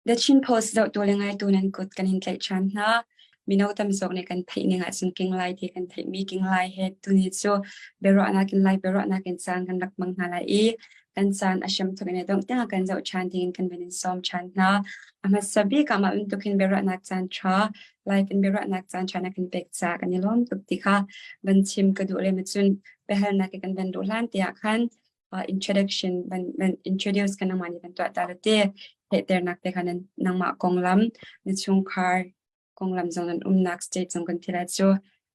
The Chin Post zohtu le ngaitu nan kut kan in tlaih ṭhan hna. Mino tam zawk nih kan theih ning ahcun King Lai ti kan theihmi King Lai he tuni cu biaruahnak in Lai biaruahnak in caan kan rak hmang hna lai i kan caan a hram thawk in a dongh tiang kan zoh ṭhan dingin kan van in sawm ṭhan hna. A hmasa bik ah mah bantuk hin biaruahnak caan ṭha, live in biaruahnak caan ṭha na kan pek caah kan i lawm tuk ti kha van chim ka duh le cun biahalnak kan van duh hlan tiah khan introduction van van introduce kan nangmah nih kan tuah ta te theihternak te kha nan nangmah konglam na chungkhar konglam zong nan umnak state zong kan thila cu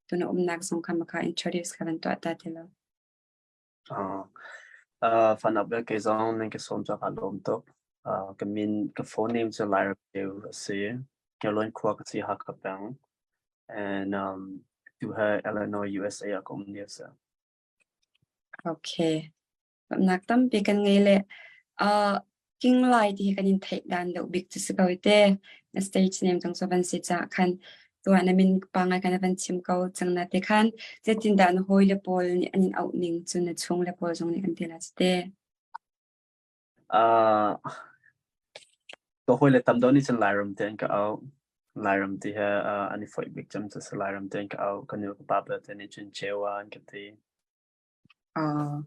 tuna umnak zong kha maka introduce kha van tuah ta ti lo. Fanap le kei zong nan ka sawm ca ka lawm tuk. Ka min ka phone name cu Lai Deu a si. Kelawn khua ka si Hakha peng. And tu he Illinois USA ah ka um ni a si. Okay. Lawmhnak tampi kan ngei le King Lai ti hi kan in theih dan deuh bik cu si ko i te. Na stage name zong cu van si caah khan tuah na min pangai kan van chim ko cang na te khan zeitindah na hawi le pawl nih an in auh ning cu na chung le pawl zong nih an ti la cu te. Ka hawi le tam deuh nih cun Lairam ti an ka auh. Lairam ti he an i foih bik cem cu si Lairam ti an ka auh. Ka nu ka pa belte nih cun Cewa an ka ti. Oh,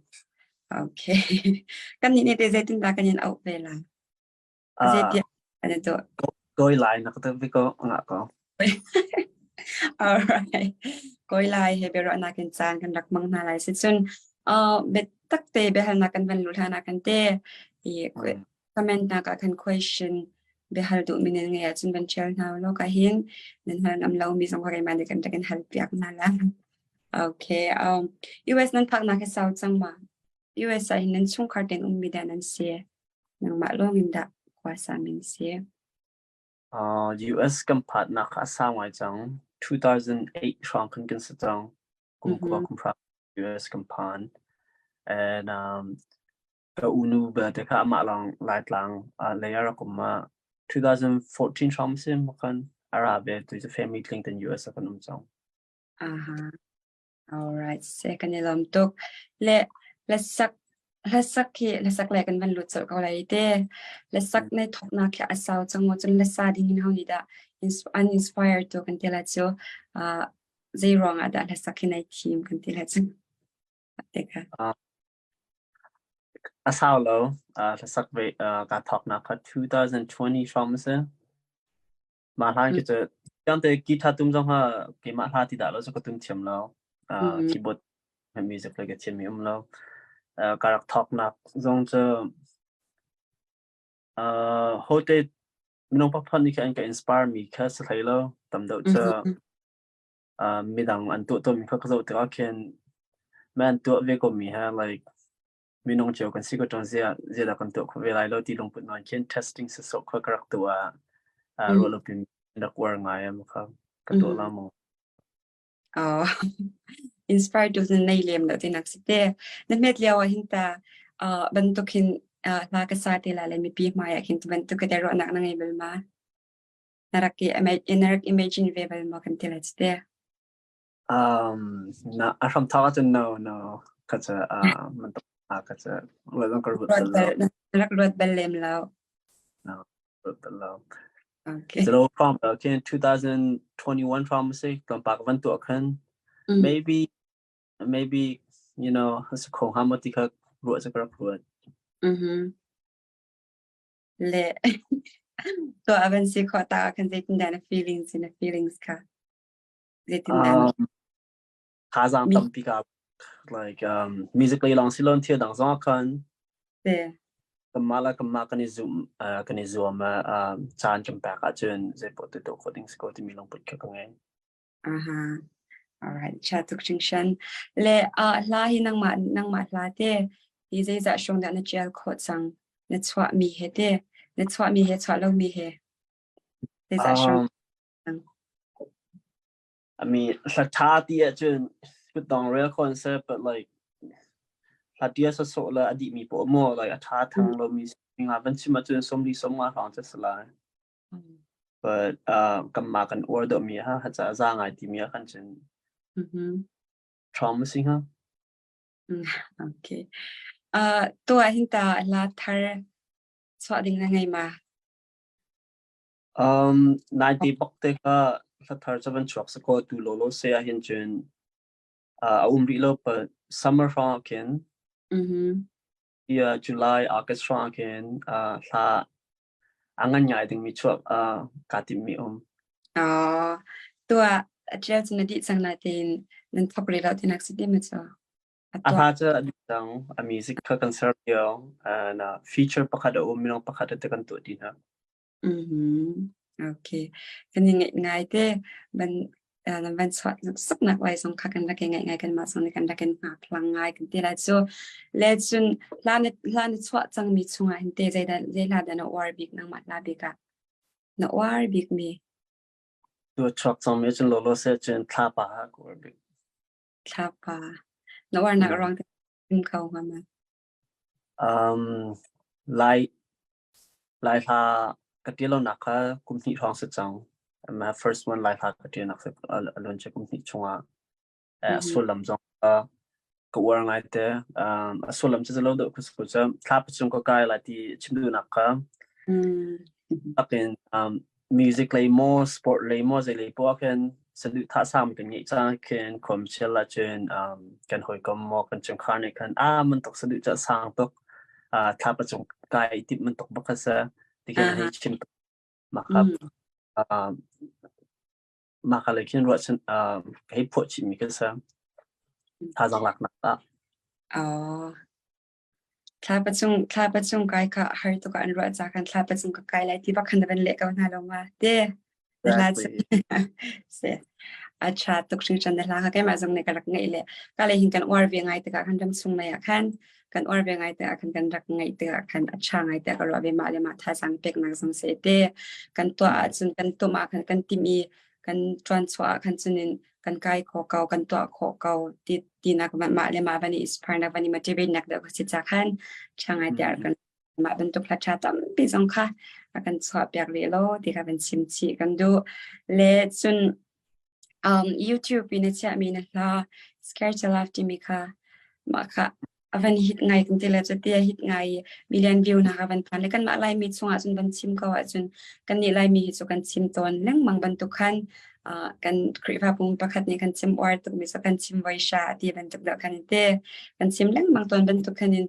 okay. Kan nih nih te zeitindah kan in auh ve lai? Zeitiah an i tuah? Kawi lai na ka ti ko ngah ko. All right. Kawi lai he biaruahnak in caan kan rak hmang hna lai si cun biatak te biahalnak kan van lut hlan ah kan te i comment nak ah khan question biahal duh mi nan ngei ahcun van ṭial hna law ka hin nan hal ngam lo mi zong ka keimah nih kan rak in hal piak hna la. Okay. US nan phaknak hi sau cang ma? US ah hin nan chungkhar ten ummi dah nan si? Nangmah lawng in dah khuasa min si? US kan phatnak kha a sau ngai cang. 2008 hrawng khan kan si cang. Kum kua kum hra US kan phan. And ka unu belte kha amah lawng Laitlang lei a rak um ah 2014 hrawng si khan a ra ve tu cu family tling ten US ah kan um cang. Aha. Alright, se kan i lawm tuk. Le hlasak hlasak hi hlasak le kan van lut colh ko lai te. Hlasak nei thawknak khi a sau cang maw cun hlasa ding in ho nih dah an inspire tu kan ti la cu zei ruang ah dah hlasak hi nai thim kan ti la cu. Teka. A sau lo. Hlasak ve kaa thawknak kha 2020 hrawng a si. Mah hlan khi cu tiangte guitar tum zong kha keimah hla ti dah lo cu ka tum thiam lo. Keyboard music le ka thiammi um lo. Ka rak thawknak zong cu hote minung pakhat nih khan an ka inspire mi kha si hlei lo. Tam deuh cu midang an tuah tawnmi kha ka zoh tikah khin man tuah ve ko mi ha like minung cio kan si ko ṭung zia ziadah kan tuah kho ve lai lo ti lungput nawn khin testing sawsawh kha ka rak tuah ah ruah lo pin rak uar ngai am kha ka tuah la maw. Oh, inspired tu nei lem lo tinak si te. Na hmet lio ah hin ta bantuk hin hla ka sa te la le mipi hmai ah khin bantuk ka te ruahnak na ngei bal ma? Na rak na rak imagine ve bal ma kan ti la te. Na a hram thawk ahcun no no ka ca man ka ca ruat ka ruat bal lo. Rak ruat bal lem lo. No, ruat bal lo. Okay. So from okay 2021 from say tlawmpal van tuah khan maybe maybe sa kho hnga maw ti kha ruah cu ka rak ruat. Le tuah van si khawh ta khan zeitindah na feelings na feelings kha zeitindah Thazaang tampi ka like musically lawng si lo thil dang zong ah khan te kanmah le kanmah kan i zum kan i zuam caan kan pek ahcun zeipoh tu tuah khawh ding si ko timi lungput kha ka ngei. Aha. Alright, cha tuk hringhran. Le hla hi nangmah nangmah hla te hi zeizah hrawng dah na ṭial khawh cang? Na chuah mi he te na chuah mi he chuah lo mi he zeizah hrawng I mean, hla ṭha ti ahcun kutdong rel kho an si, but like hla ṭia sawsawh le a dihmi paoh maw like a ṭha thang lomi nga van chim ahcun sawmli sawmnga hrawng cu a si lai. But kanmah kan uar deuhmi ha ha ca za ngai timi ah khan cun ṭhawng a si hnga. Okay. Tuah hin ta hla thar chuah ding na ngei ma? Nai te bak te kha hla thar cu van chuak sakaw tu lawlaw se ahhin cun a um rih lo but summer hrawng ah khin July, August hrawng ah khin hla a ngan ngai dingmi chuak kaa timhmi um. Oh, tuah a ṭial cu na dih cang natein nan thawk rih lo tinak si ti ma cu? A hla cu a dih cang. A music kha kan ser lio. And feature pakhat a um, minung pakhat te kan tuah ti hna. Mhm. Okay. Kan i ngaih ngai te ban nan van chuah suknak lai zong kha kan rak i ngaih ngai kanmah zong nih kan rak in hngak ngai kan ti lai cu. Le cun hla na hla na chuah cangmi chungah hin te zeidah zei hla dah na uar bik nangmah hla bik ah na uar bik mi? Tu chuak cangmi cun lawlaw se cun thlapa ah ka uar bik. Thlapa. Na uarnak ruang te chim kho hnga ma? Lai Lai hla ka ṭial lonak kha kum hnih hrawng si cang. My first one Lai hla ka ṭialnak si a luancia kum hnih chungah. A sullam zong ka uar ngaite. A sullam cu lo deuh ka si ko cu. Thla pacung ka kai lai ti chim duhnak kha. Takin music lei maw, sport lei maw, zei lei poah khin saduhthah sang kan ngeih cang khin khuamchil ahcun kan hawikom maw kan chungkhar nih khan ah bantuk saduhthah sang tuk thla pacung kai timh bantuk bak kha si ti khin hei chim mah kha mah kha lei khin ruahchan hei phuah chihmi ka si thazaang laknak ah. Oh. Thlapa cung kai kha har tuk ah an ruah ca khan thlapa cung ka kai lai ti bak khan na van leh ko hna lo ma te. Na hla cu se a ṭha tuk hringhran na hla kha keimah zong nih ka rak ngaih le ka le hin kan uar ve ngai tikah khan ram chung lei ah khan kan uar ve ngai tikah khan kan rak ngaih tikah khan a ṭha ngai tiah ka ruah ve mah le mah thazaang peknak zong se te kan tuah ahcun kan tum ah khan kan tim i kan ṭuan chuah ah khan cunin kan kai kho ko kan tuah khawh ko ti tinak mah le mah van i inspire nak van i motivate nak deuh ka si ca khan ṭha ngai tiah kan mah bantuk hla ṭha tampi zong kha a kan chuah piak rih lo ti kha van chim chih kan duh le cun YouTube in a chiahmi na hla Scared to Love timi kha mah kha a van hit ngai kan ti le cuti a hit ngai i million view nak a van phan le kanmah Laimi chungah cun van chim ko ahcun kannih Laimi hi cu kan chim tawn lengmang bantuk khan kan Khrihfabu pakhat nih kan chim uar tukmi cu kan chim voi sha ti bantuk deuh khan te kan chim lengmang tawn bantuk khan in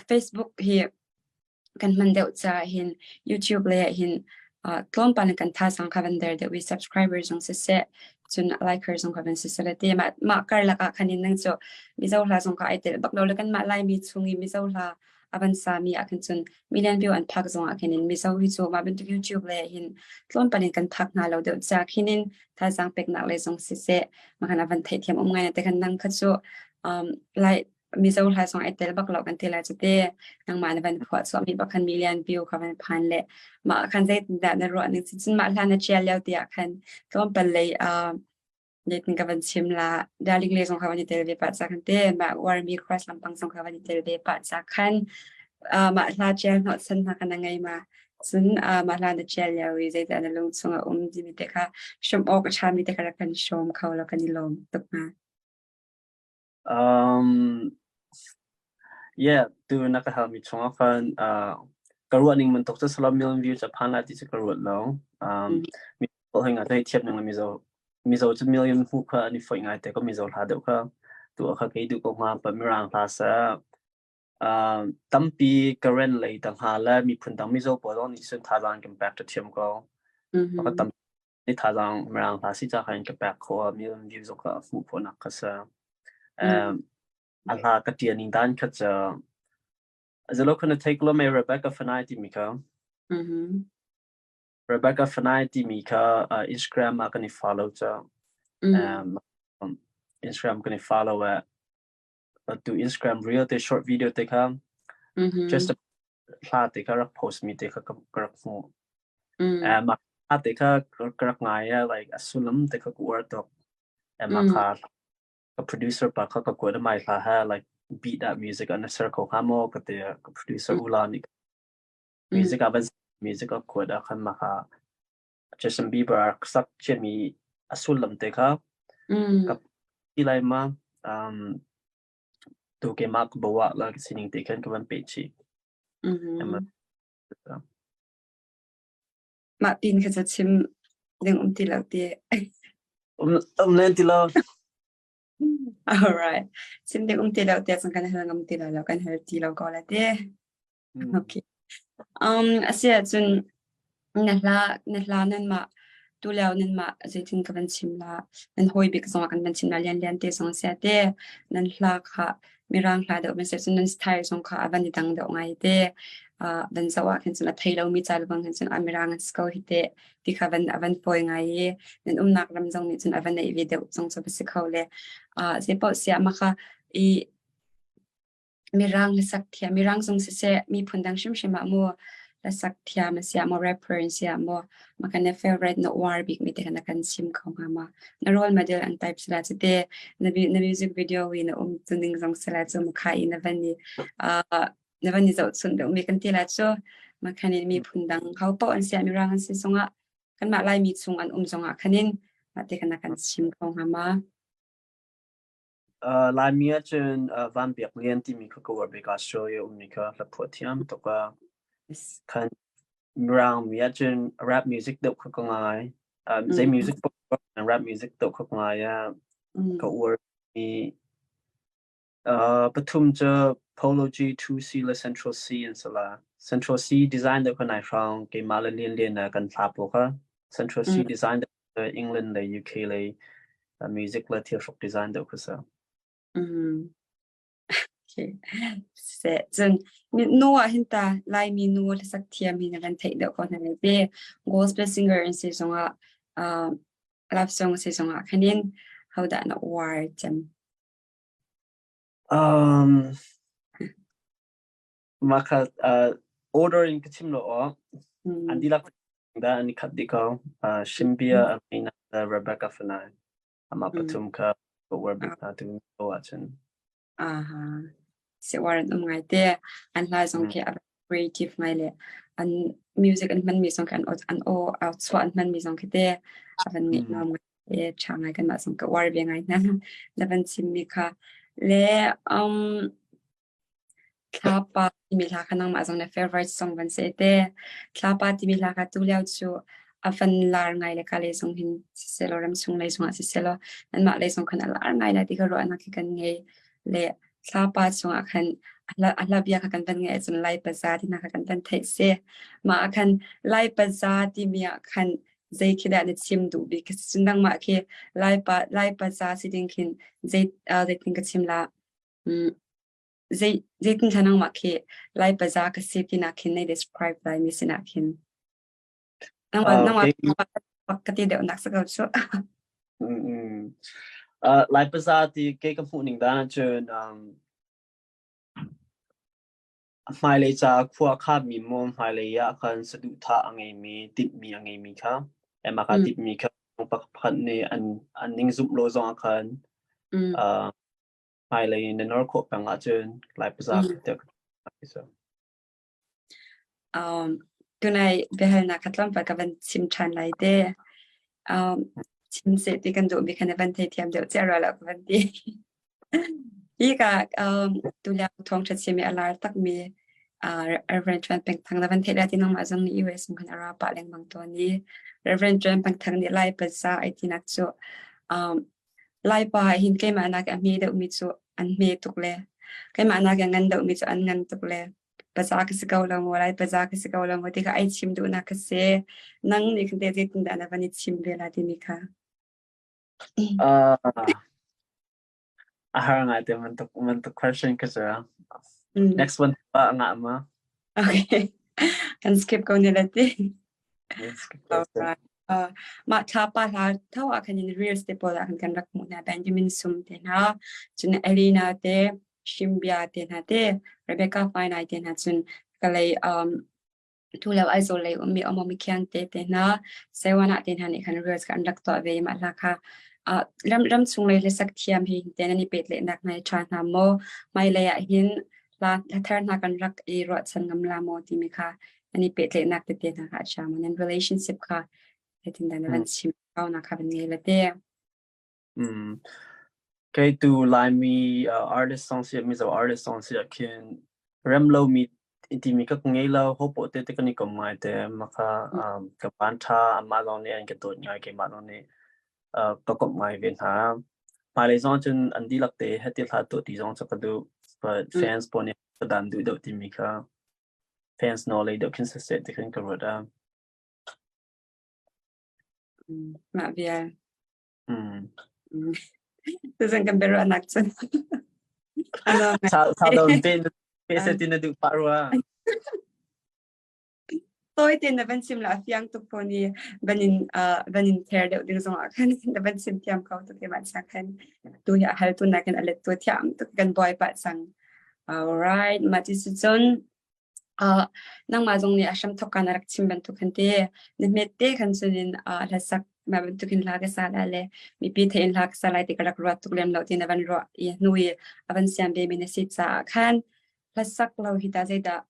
Facebook hi kan hman deuh caah hin YouTube lei ah hin tlawmpal in kan thazaang kha van der deuh i subscriber zong siseh cun liker zong kha van siseh le te mah mah karlak ah khan in nang cu Mizo hla zong kha ai tel bak lo le kanmah Laimi chung i Mizo hla a van sami ah khan cun million view an phak zong ah khin in Mizo hi cu mah bantuk YouTube lei ah hin tlawmpal in kan phak hna lo deuh ca khin in thazaang peknak lei zong siseh mah khan a van theihthiam um ngai na te khan nang kha cu lai Mizo hla zong ai tel bak lo kan ti lai cu te. Nangmah na van phuah chuahmi bak khan million view kha van phan le mah khan zeitindah na ruah ning cun mah hla na ṭial lio ti ah khan tlawmpal lei zeitin ka van chim la darling le zong kha van i tel ve pah ca khan te mah uarmi cross lampang zong kha van i tel ve pah ca khan mah hla ṭial hnawhchan hna kha na ngei ma cun mah hla na ṭial lio i zeidah na lung chung a um timi te kha hrawm awk a ṭhami te kha rak kan hrawm kho law kan i lawm tuk hnga. Yeah, tu na ka halmi chungah khan ka ruah ning bantuk cu salam million views a phan lai ti cu ka ruat lo. Mi hoi ngai te thiam ning le Mizo Mizo cu million hmuh kha an i foih ngai te ko Mizo hla deuh kha tu kha kei duh ko hnga pa Mirang hla sa tampi Karen lei tang hnga le miphun dang Mizo pawl zong nih cun thazaang kan pek ṭha thiam ko. Ka tam Ni thazaang Mirang hla si ca khan ka pek khawh ah million views zong kha a hmuh khawhnak kha si. A hla ka ṭian ning dan kha cu zalo kha na thei ko lo Rebecca Fanai timi kha. Rebecca Fanai timi kha Instagram ah kan i follow cu. Instagram kan i follow ah tu Instagram reel te short video te kha just hla te kha rak post mi te kha ka rak hmuh. Mah hla te kha ka rak ngai i like a sullam te kha ka uar tuk. Mah kha ka producer pa kha ka kuat i mai hla he like beat ah music an ser kho hnga maw ka ti. Ka producer ula nih music ah van music a kuat ah khan mah kha Justin Bieber a rak sak ciami a sullam te kha ka ti lai ma tu keimah ka bawa la ka sining te khan ka van peh chih. Mah pin kha cu chim ding um ti lo ti. Um len ti lo. All right. Chim ding um ti lo te cun kan hal ngam ti lo kan hal ti lo ko la te. Okay. A si ahcun na hla nanmah tulio nanmah zeitin ka van chim la, nan hawi bik zong ah kan van chim la, Lian Lian te zong sia te nan hla kha Mirang hla deuh van si cun nan style zong kha a van i dang deuh ngai te. Van zoh ah khin cun a thei lomi ca bang khin cun a Mirang an si ko hi te ti kha van a van fawi ngai i nan umnak ram zong nih cun a van neih ve deuh zong cu va si kho le zei paoh siah mah kha i Mirang hlasak thiam, Mirang zong siseh, miphun dang hrimhrim ah mu hlasak thiam a si ah maw, rapper an si ah maw, mah kan na favorite na uar bikmi te kha na kan chim kho hnga maw? Na role model an type sila cu te, na music video i na um tu ning zong sila cu mukha i na van i na van i zohchunh deuhmi kan ti la cu, mah khan in miphun dang ho paoh an si ah, Mirang an si zongah, kanmah Laimi chung an um zongah khanin mah te kha na kan chim kho hnga maw? Laimi ahcun Van Biak Lian timi kha ka uar bik. Australia ummi kha hlaphuah thiam tuk a. Khan Mirang mi ahcun rap music deuh kha ka ngai. Zei music paoh rap music deuh kha ka ngai a. Ka uar mi pathum cu Polo G, 2C le Central C an si la. Central C design deuh kha nai hrawng keimah le Lian Lian kan hla pawl kha. Central C design deuh England le UK lei music le thilhruk design deuh kha si. Okay. Se cun nu ah hin ta Laimi nu hlasak thiam hi na kan theih deuh ko hna lai te. Gospel singer an si zongah love song si zongah khanin hodah na uar cem? Mah kha order in ka chim lo aw. An dihlak dah an i khat dih ko. Shimbia, Amina le Rebecca Fanai. Amah pathum kha ka uar bik hna tu ahcun. Aha. Si uar an um ngai te. An hla zong khi a creative ngai le an music an hmanmi zong khi an aw au chuah an hmanmi zong khi te a van ngeih nuam ngai te ṭha ngai kanmah zong ka uar ve ngai hna. Na van chimmi kha. Le Thlapa timi hla kha nangmah zong na favorite song van si te. Thlapa timi hla kha tulio cu a van lar ngai le ka lei zong hin siselaw ramchung lei zongah siselaw nanmah lei zong khan a lar ngai lai ti ka ruahnak hi kan ngei. Le thlapa chungah khan a hla bia kha kan van ngaih ahcun Lai paza ti hna kha kan van theih si. Mah ah khan Lai paza timi ah khan zei khi dah na chim duh bik? Cun nangmah khi Lai pa Lai paza si ding khin zei zeitin ka chim la? Zeitin thla nangmah khi Lai paza ka si tinak khin nei describe lai mi sinak khin. Nangmah nangmah ka ti deuh nak sa ko cu. Lai paza ti kei ka hmuh ning dan cun hmailei ca khua kha mi maw hmailei ah khan saduhthah a ngeimi timhmi a ngeimi kha mah kha timhmi kha pakhat nih an an ning zumh lo zong ah khan hmailei na nor khawh peng ahcun Lai paza tiah ka ti. Tunai biahalnak kha tlawmpal ka van chim ṭhan lai te. Chim seh ti kan duhmi kha na van theithiam deuh cia rua lo ka van ti. Hi ka tulio thawngṭha chim i a lar takmi Reverend Chuan Peng Thang na van theih lai ti nangmah zong nih US khan a ra pah lengmang tawn i Reverend Chuan Peng Thang nih Lai paza ai tinak cu Laipa ah hin keimah nak a hme deuhmi cu an hme tuk le keimah nak a ngan deuhmi cu an ngan tuk le paza ka si ko lo maw, Lai paza ka si ko lo maw ti kha ai chim duhnak ka si. Nang nih khan teh zeitindah na van i chim ve la timi kha. A har ngai te bantuk question ka cu. Next one pa ngah ma? Okay. Kan skip ko ne la ti. Alright. Mah thlapa hla tho ah khan in reels te pawl ah khan kan rak hmuh hna Benjamin Sum te hna cun Elena te Shimbia te hna te Rebecca Fainai te hna cun kalei tulio Aizawl lei ummi Omomi Khiang te te hna Sewana te hna nih khan reels kha an rak tuah ve mah hla kha ram ram chung lei hlasak thiam hi te nan i pet leh nak ngai tha hna maw hmailei ah hin hla thar hna kan rak i ruahchan ngam la maw timi kha an i pehtlaihnak tete hna kha a chia maw nan relationship kha zeitindah na van chim kaunak kha van ngei la te. Kei tu Laimi artist song si Mizo artist song si ah khin rem lomi Timi ka ngei lo. Ho poh te te kan i kom ngai te. Mah kha ka van ṭha. Amah zong nih an ka dawt ngai. Keimah zong nih ka komh ngai ve hna. Hmailei zong cun an dihlak te heti hla tuah ti zong cu ka duh. But fans pawl nih ka dan duh deuh timi kha fans nawl lei deuh khin siseh ti khin ka ruat a. Mah vial. Tuzan kan biaruahnak cun. Ano Sa sa do pe pe se ti na duh pah rua. Toi te na van sim la fiang tuk pon i van in van in ther deuh ding zong ah khan na van sim thiam ko tuk ke ma cha khan tu hi a hal tu na kan alet tu thiam tuk kan boy pa sang. All right, ma ti si cun Nangmah zong nih a hramthawk ka na rak chim bantuk khan ti na hmet te khan cun in hlasak mah bantukin hla ka sa lai le mipi theih in hla ka sa lai ti ka rak ruat tuk lem lo ti na van ruah i hnu i a van siam ve mi na si caah khan hlasak lo hi ta zeidah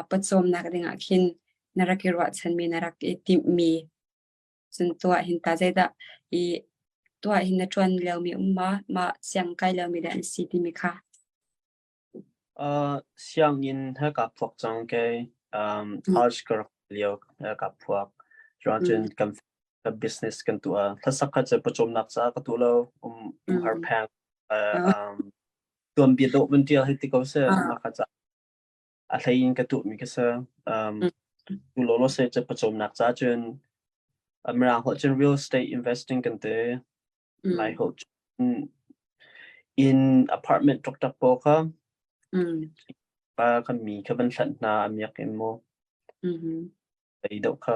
pawcawmnak dingah khin na rak i ruahchanmi na rak i timhmi cun tuah hin ta zeidah i tuah hin na ṭuan liomi um ma mah siang kai liomi dah an si timi kha. Sianginn he kaa phuak cang kei. College ka rak lio he kaa phuak. Cuang cun kan ka business kan tuah. Hlasak kha cu pawcawmnak caah ka tuah lo. Umhar pheng tuanbia dawh van ṭial hei ti ko seh. Mah kha caah a hlei in ka tuahmi ka si. Tu lawlaw seh cu pawcawmnak caah cun Mirang holh cun real estate investing kan ti. Lai holh cun inn apartment ṭokṭak pawl kha pa kan mi kha van hlanh hna a miak in maw ei deuh kha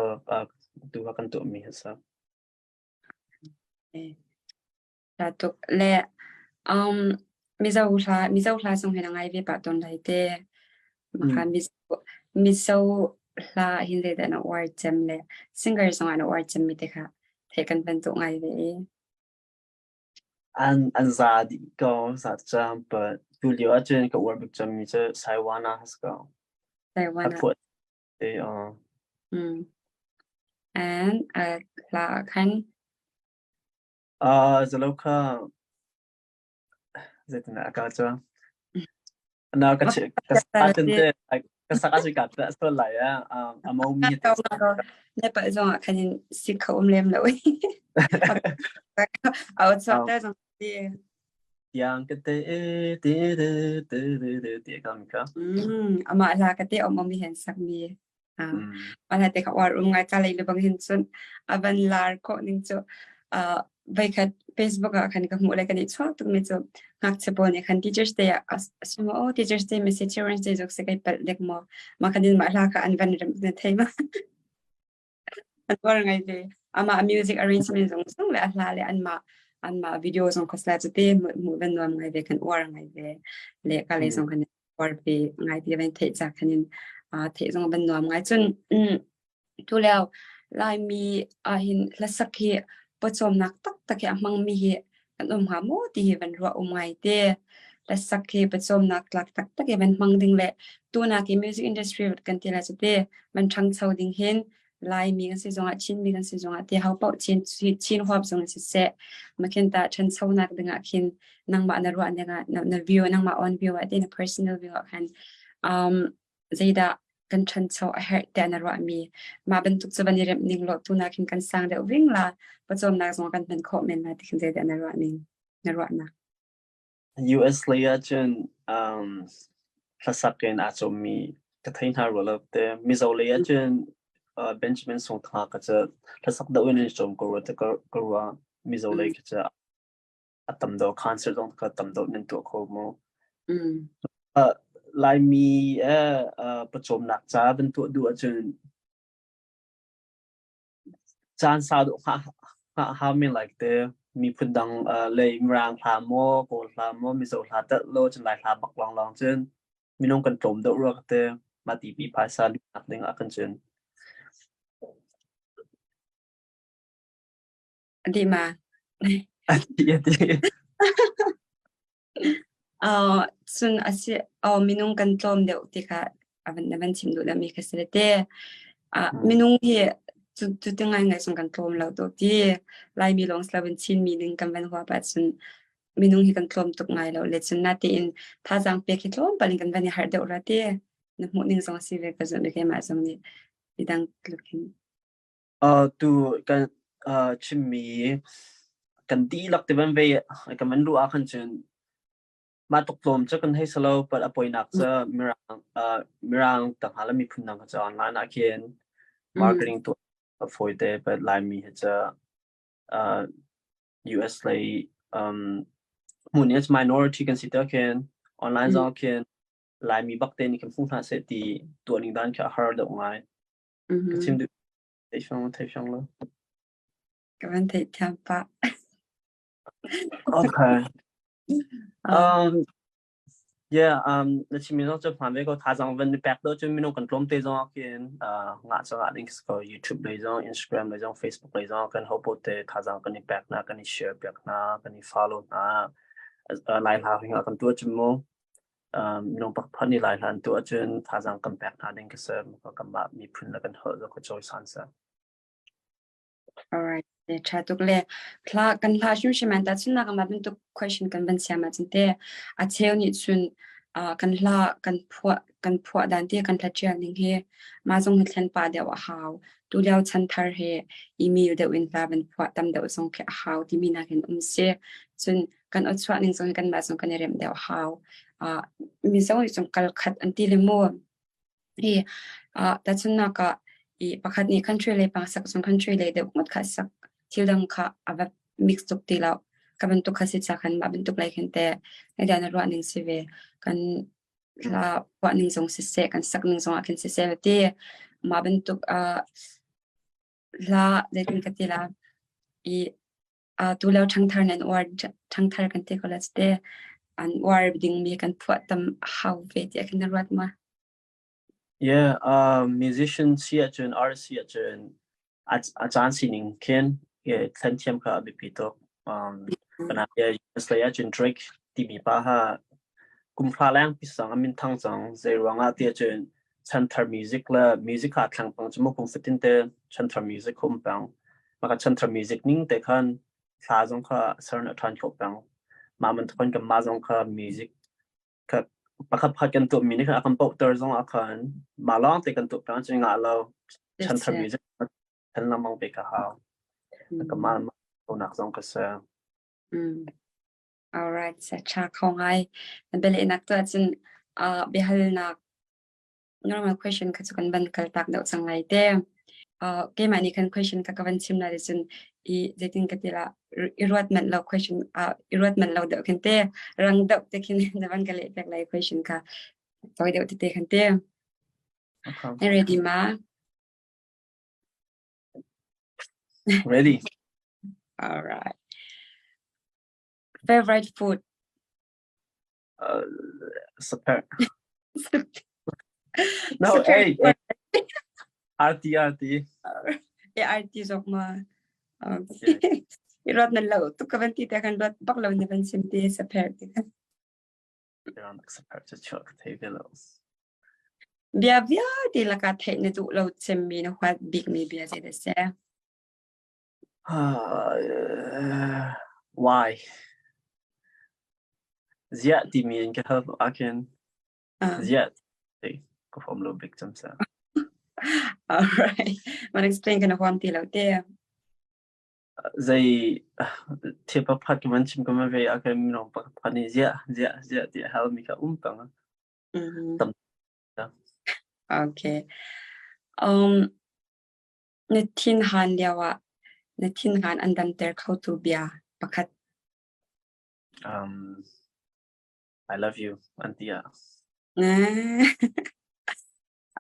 tu kha kan tuahmi a si. Hla tuk le Mizo hla Mizo hla zong hi na ngai ve pah tawn lai te. Maka Mizo Mizo hla hin zeidah na uar cem le singer zong ah na uar cem mi te kha theih kan van duh ngai ve i. An za dih ko za cam but tu lio ahcun ka uar bik cemmi cu Saiwana a si ko. Saiwana. A phuah te. And hla ah khan Zalo kha zeitindah a kal cu? Na ka ka sak ahcun te ka sak ahcun ka tla sual lai ah a momi te. Ne pa zong ah khan in si kho um lem lo. Au chuak te zong ti. Tiang ka te te te te te te ka mi ka. Amah hla ka te om om hen sak mi. Mah te kha uar um ngai ka lei lebang hin cun a van lar khawh ning cu voikhat Facebook ah khan ka hmuh le kan i chuak tuk mi cu ngakchia pawl nih khan Teachers Day ah asuma oh Teachers Day message Children's Day zok se kai palh dek maw mah khan in mah hla kha an van rem na thei ma an uar ngai ve amah music arrangement zong zong le a hla le anmah anmah video zong khosla cu te hmuh van nuam ngai ve kan uar ngai ve le ka lei zong kan uar ve ngai ti van theih ca khan in theih zong van nuam ngai cun tu leo Laimi ahhin hlasak hi pawcawmnak taktak hi a hmangmi hi kan um hnga maw ti hi van ruah um ngai te. Hlasak hi pawcawmnak tlak taktak hi van hmang ding le tunak hi music industry kan ti lai cu te van ṭhangcho ding hin Laimi kan si zongah Chinmi kan si zongah ti ho paoh Chin Chin huap zong siseh makhin ta ṭhanchonak dingah khin nangmah na ruah ning ah na view nangmah own view ah te na personal view ah khan zeidah kan ṭhancho a herh tiah na ruahmi mah bantuk cu van i remh ning law tu nakin kan sang deuh ving la pawcawmnak zong kan hman khawh men la ti khin zeidah na ruah ning na ruahnak? US lei ahcun hlasak in aa cawmmi ka thei hna rua lo te. Mizo lei ahcun Benjamin Songthanga ka cu hlasak deuh in an cawm ko rua te ka ruah. Mizo lei ka cu a tam deuh concert zong kha tam deuh nan tuah kho mu. Laimi pawcawmnak ca van tuah duh ahcun caan sau deuh hngah hau men lai te. Miphun dang lei Mirang hla maw, Kawl hla maw, Mizo hla telh lo cun Lai hla bak lawnglawng cun minung kan tlawm deuh rua ka ti. Mah ti pi phaisa luhnak ding ah kan cun. Dih ma? A ti a ti. Cun a si minung kan tlawm deuh ti kha a van na van chim duh lomi kha si le te. Minung hi cu cu ti ngaingai cun kan tlawm lo to ti. Laimi lawng si loin Chinmi ning kan van huap ahcun minung hi kan tlawm tuk ngai lo le cun natein thazaang pek hi tlawmpal in kan van i harh deuh rua ti. Na hmuh ning zong si ve ka zumh i keimah zong nih midang tluk in. Tu kan chimmi kan dihlak ti van ve kan van luh ah khan cun mah tuk tlawm cu kan hei si lo, but a poinak cu Mirang tangha le miphun dang cu online ah khin marketing tuah a fawi te, but Laimi hi cu US lei hmun i minority kan si te khin online zong khin Laimi bak te nih kan hmu hna seh ti tuah ning dan khi a har deuh ngai. Ka chim duh thei fiang thei fiang lo. Ka van theih thiam pah. Okay. Yeah, na chimmi zong cu hmaan ve ko. Thazaang van i pek deuh cun minung kan tlawm te zong ah khin ngah cu ngah ding si ko. YouTube lei zong, Instagram lei zong, Facebook lei zong kan hopo te thazaang kan i pek hna, kan i share piak hna, kan i follow hna. Lai hla hi kan tuah cun mu. Minung pakhat nih lai hla an tuah cun thazaang kan pek hna ding ka si. Kanmah miphun le kan holh zong ka cawisan si. Alright, ṭha tuk le hla kan hla hrimhrim an tahchunhnak ah mah bantuk question kan van siam ahcun teh a cheu nih cun kan hla kan phuah dan te kan hla ṭial ning hi mah zong hi thlen pah deuh a hau. Tulio chanthar he email deuh in hla van phuah tam deuh zong khi a hau timi nakin um si. Cun kan aw chuah ning zong hi kanmah zong kan i remh deuh a hau. Mizo nih cun kal khat an ti le mu. Hi tahchunhnak ah i pakhat nih country lei pang sak cun country lei deuh ngawt kha sak thil dang kha a va mix tuk ti lo. Ka bantuk kha si ca khan mah bantuk lei khin teh na na ruah ning si ve. Kan hla phuah ning zong siseh, kan sak ning zong ah khin siseh ti mah bantuk hla zeitin ka ti la i tulio ṭhangthar nan uar ṭhangthar kan ti ko la cite an uar dingmi kan phuah tam hau ve tiah khin na ruat ma? Yeah, musician si ahcun artist si ahcun a caan sining khin thlen thiam kha a biapi tuk. Kana US lei ahcun Drake timi pa ha kum hra leng pi sang a min thang cang. Zei ruangah ti ahcun chanthar music le music kha thlang pang cu kum fatin te chanthar music hum pang. Maka chanthar music ning te khan thla zong kha ser na ṭhan khawh pang. Mah man thon kan mah zong kha music kha pakhat pakhat kan tuah mi nih khan a kan pohter zong ah khan mah lawng te kan tuah pang cu ngah lo chanthar music than lamang pe ka hau. Ka mah nak zong ka se. Alright, sa ṭha kho ngai. Na bialehnak tu ahcun biahalnak normal question kha cu kan van kal tak deuh cang lai te. Keimah nih khan question ka ka van chim lai cun i zeitin ka ti la i ruat manh lo question i ruat manh lo deuh khin te rang deuh te khin na van ka leh pek lai question kha tawi deuh tete khan te. Na ready ma? Ready. All right. Favorite food? Super. No, hey, hey. RT, RT. Eh, RT zok ma. Okay. I ruat nan lo tuk ka van ti te kan ruat bak lo ni van sim ti super ti kan. Super cu chuak ka thei ve lo. Bia vialte laka theih na duh lo cemmi na huat bikmi bia zei dah si? Why? Ziah timi in ka hal ahkhin ziah ti ka huam lo bik cem sa. All right. Man explain kana huam ti lo te. Zei thil pakhat ka van chim ka van ve ahkhin minung pakhat nih ziah ziah ziah ti a hal mi kha um peng. Tam Okay. Na thinhan lioah na thinhan an damter khotu bia pakhat. I love you an ti ah.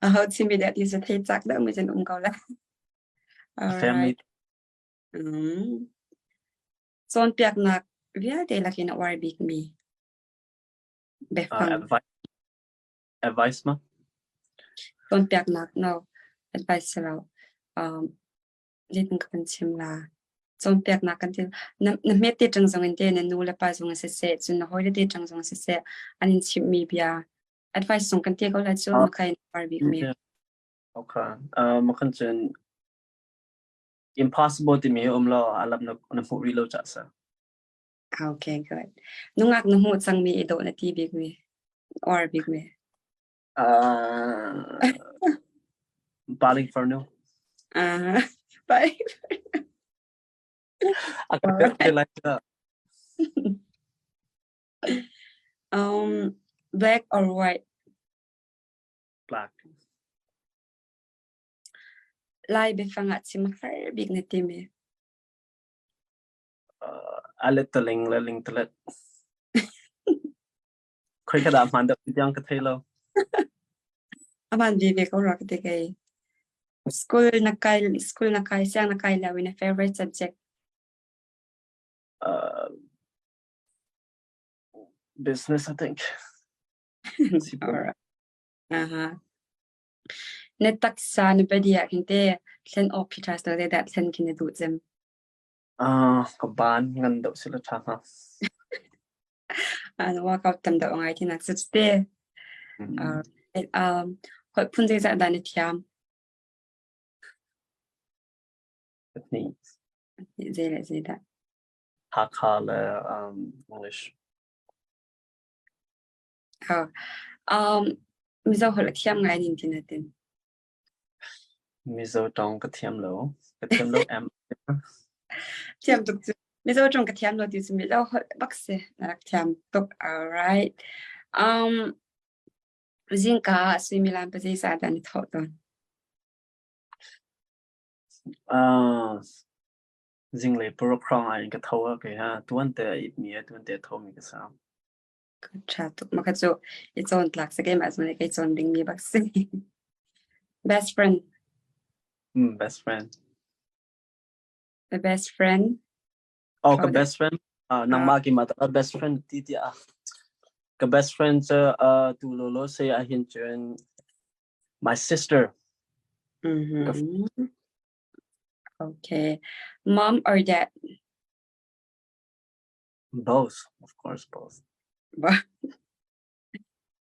Aho chimmi dah ti cu thei cak deuh mi cun um ko la. Family. Cawnpiaknak vialte lakin a uar bikmi biafang. Advice, advice ma? Cawnpiaknak no advice si lo. Zeitin ka kan chim la. Cawnpiaknak kan ti na na hmet te ṭang zong in te na nu le pa zong in siseh cun na hawile te ṭang zong in siseh an in chimhmi bia advice zong kan ti ko la cu makai na uar bikmi. Okay. Makhan cun impossible timi um lo alam na na hmuh rih lo ca sa. Okay, good. Nungak na hmuh cangmi i dawh na ti bikmi, uar bikmi. Paling Farnu. Paling A ka pek te lai ka. Black or white? Black. Lai biafang ah chim har bik na timi? Alet taling le ling talet. Khoi ka dah hmaan deuh tiang ka thei lo. Aman ve ve ko ra ka ti kei. School na kai school na kai siang na kai lo in a favorite subject. Business I think. Alright. Aha. Na taksa na body ah khin te thlen awk khi ṭha si lo dah thlen khi na duh cem? Ka baan ngan deuh sila ṭha hnga. Na workout tam deuh ngai tinak cu te. Holh phun zeizah dah na thiam? Pahnih. Zei le zei dah? Hakha le English. Oh. Mizo holh a thiam ngai ning ti na tin. Mizo tawng ka thiam lo. Ka thiam lo em. Thiam tuk cu. Mizo tawng ka thiam lo ti cu Mizo holh bak si. Na rak thiam tuk. All right. Zingka ah suimilam pa zeizah dah na thawh tawn? Zinglei paruk hrawng ah in ka tho a kei ha. Tuan te a it mi a tuan te a tho mi ka sa. Ṭha tuk. Mah kha cu i cawn tlak si keimah zong nih kei cawn dingmi bak si. Best friend. Best friend. The best friend. Oh, ka best friend. Nangmah ki ma ta best friend ti ti ah. Ka best friend cu tu lolo se ah hin cun my sister. Okay. Mom or dad? Both, of course, both.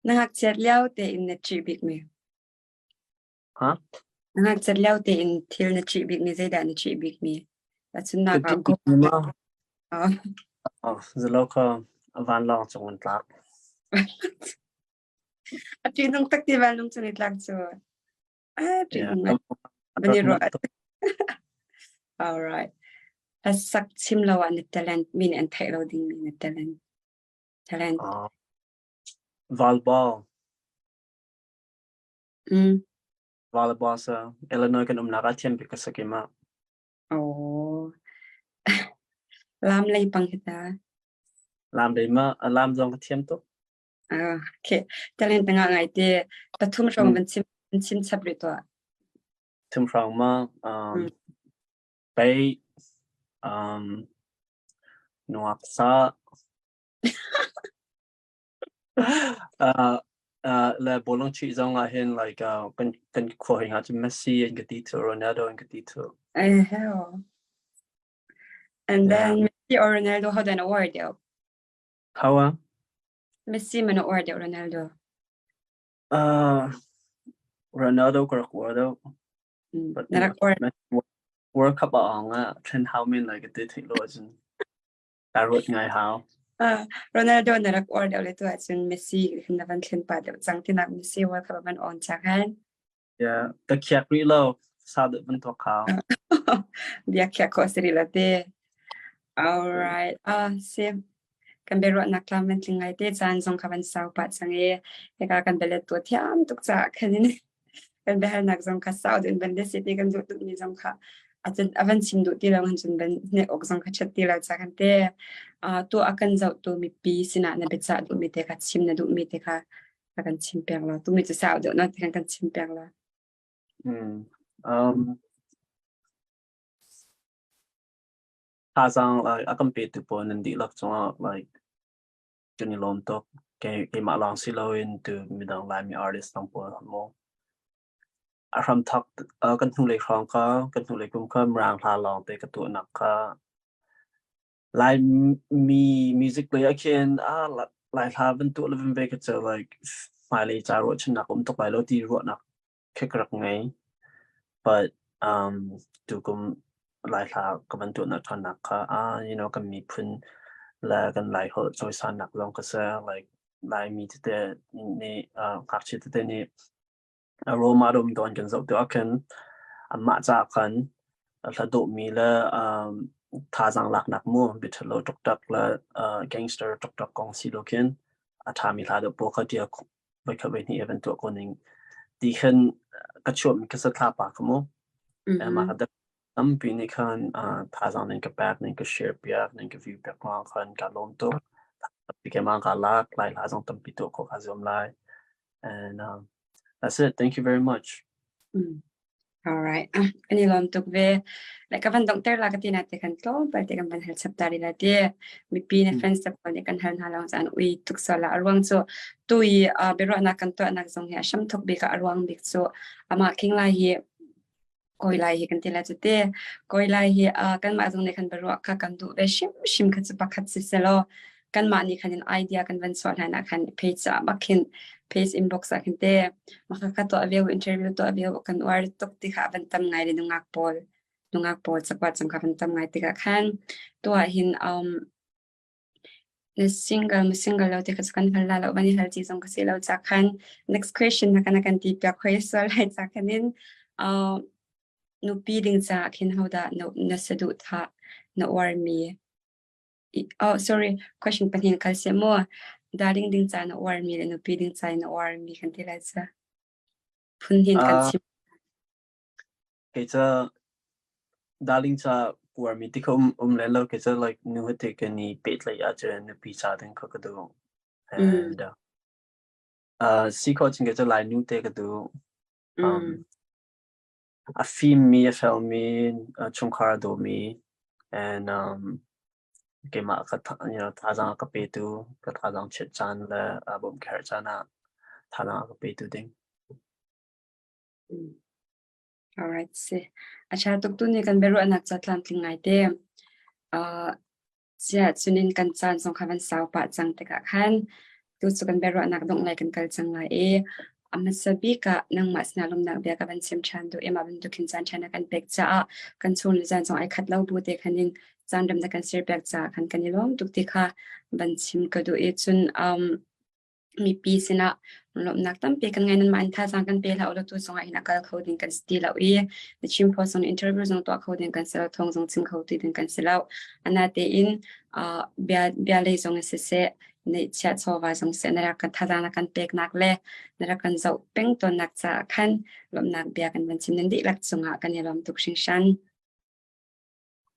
Na ngakchiat lio tein na ṭih bikmi? Huh? Na ngakchiat lio tein thil na ṭih bikmi zeidah na ṭih bikmi? Tahchunhnak ah Oh. Oh, zalo kha vanlawng cung in tlak. A ṭihnung tak ti vanlawng cung i tlak cu. Ah, ṭihnung ngai. Van i ruah. All right. A sak chim lo ah na talent mi nih an theih lo dingmi na talent. Talent. Volleyball. Volleyball sa Illinois kan umnak ah thiam bik ka si keimah. Oh. Lam lei pang hi ta. Lam lei ma lam zong ka thiam tuk. Ah, okay. Talent nga ngai te pathum hrawng van chim chim chap rih tuah. Thum hrawng ma pei nuak sa le bawlung chuih zong ah hin like kan kan khua hi nga cu Messi an ka ti thu Ronaldo an ka ti thu. Eh hell. And then Messi or Ronaldo how dan award deuh? How ah? Messi man award deuh Ronaldo. Ronaldo ka rak uar deuh. But Na rak uar. World Cup ah ong ah thlen hau men lai ka ti theih lo ahcun kaa ruat ngai hau. Ronaldo na rak uar deuh le tu ahcun Messi hin na van thlen pah deuh cang tinak Messi World Cup van on cang han. Yeah, ka khiak rih lo. Sa deuh van tuak hau. Bia khiak khawh si rih lo te. All right. Ah, si. Kan biaruahnak tlam van tling ngai te caan zong kha van sau pah cang i hika kan bialet tu thiam tuk caah khan in kan biahalnak zong kha sau deuh in van le si ti kan duh tukmi zong kha a van chim duh ti lo han cun van hnek awk zong kha ṭhat ti lo ca kan te tu a kan zohtu mipi sinah na biacah duhmi te kha chim na duhmi te kha a kan chim peng la tumi cu sau deuh na ti kan kan chim peng la. Thazaang like a kan petu pawl nan dihlak cungah like kan i lawm tuk. Keimah lawng si loin tu midang Laimi artist dang pawl maw a hramthawk kan hnulei hrawng kha kan hnulei kum kha Mirang hla lawng te ka tuahnak kha Laimi music lei ah khin ah Lai hla van tuah le van ve kha cu like hmailei ca ruahchannak um tuk lai lo ti ruahnak khi ka rak ngei. But tukum Lai hla ka van tuahnak ṭhannak kha ah you know kan miphun le kan Laiholh cawisannak zong ka si like Laimi tete nih ngakchia tete nih Roma rum dawn kan zoh tikah khin anmah caah khan hla dawhmi le thazaang laknak mu biaṭhalo ṭukṭak le gangster ṭukṭak kong si lo khin a ṭhami hla deuh pawl kha ṭial voikhat voihnih i van tuah ko ning ti khin ka chuahmi ka sathla pa kha mu. Mah ka tampi nih khan thazaang nan ka pek, nan ka share piak, nan ka view piak ruangah khan kaa lawm tuk. Tampi keimah kaa lak, Lai hla zong tampi tuah khawh kaa zuam lai. And that's it. Thank you very much. All right. Kan i lawm tuk ve. Le ka van donghter la ka ti na te kan tlawmpal te kan van hal chap ta ri la ti. Mipi na fans te pawl nih kan hal hna lawng caan ui tuk so la a ruang cu tu i biaruahnak kan tuahnak zong hi a hram thok bik ah a ruang bik cu amah King Lai hi Kawi lai hi kan ti lai cu te. Kawi lai hi kanmah zong nih khan biaruah kha kan duh ve hrimhrim kha cu pakhat si selaw kanmah nih khan in idea kan van chuah hlan ah khan page ah bak khin page inbox ah khin te maka ka tuah ve interview tuah ve kan uar tuk ti kha van tam ngai le nungak pawl nungak pawl cakuat cang kha van tam ngai tikah khan tuah hin Na single ma single lo ti kha cu kan hal la lo van i hal ci zong ka si lo ca khan next question na kan kan ti piak hoi sual lai ca khan in nupi ding caah khin hodah na na saduhthah na uarmi oh sorry question pahnih kal seh mu darling ding ca na uarmi le nupi ding ca na uarmi kan ti lai ca phun hin kan chim. Kei ca darling ca uarmi ti kha um len lo. Kei ca like nu he te kan i pehtlaih ahcun nupi ca ding kha ka duh. And si khawh cun kei ca Lainu te ka duh. A fimmi, a felmi, chungkhar a dawmi, and keimah ka thazaang a ka petu, ka thazaang chiat caan le bawmkherh caan ah thazaang a ka petu ding. Alright, si. A ṭha tuk tu nih kan biaruahnak ca tlamtling ngai te. Siah cunin kan caan zong kha van sau pah cang tikah khan tu cu kan biaruahnak dongh lai kan kal cang lai i a hmasa bik ah nangmah sinah lawmhnak bia ka van chim ṭhan duh i mah bantukin caan ṭha na kan pek caah kan chung le caan zong ai khat lo bu te khan in caan rem na kan ser piak caah khan kan i lawm tuk ti kha van chim ka duh i cun mipi sinah lawmhnak tampi kan ngei nanmah in thazaang kan pe hlah u law tu zongah hin a kal kho ding kan si ti lo i na chim phaw zong interview zong tuah kho ding kan si lo thawng zong chim kho ti ding kan si lo anatein bia bia lei zong in siseh neihchiah chawva zong seh na rak kan thazaang na kan peknak le na rak kan zoh peng tawnnak caah khan lawmhnak bia kan van chim nan dihlak cungah kan i lawm tuk hringhran.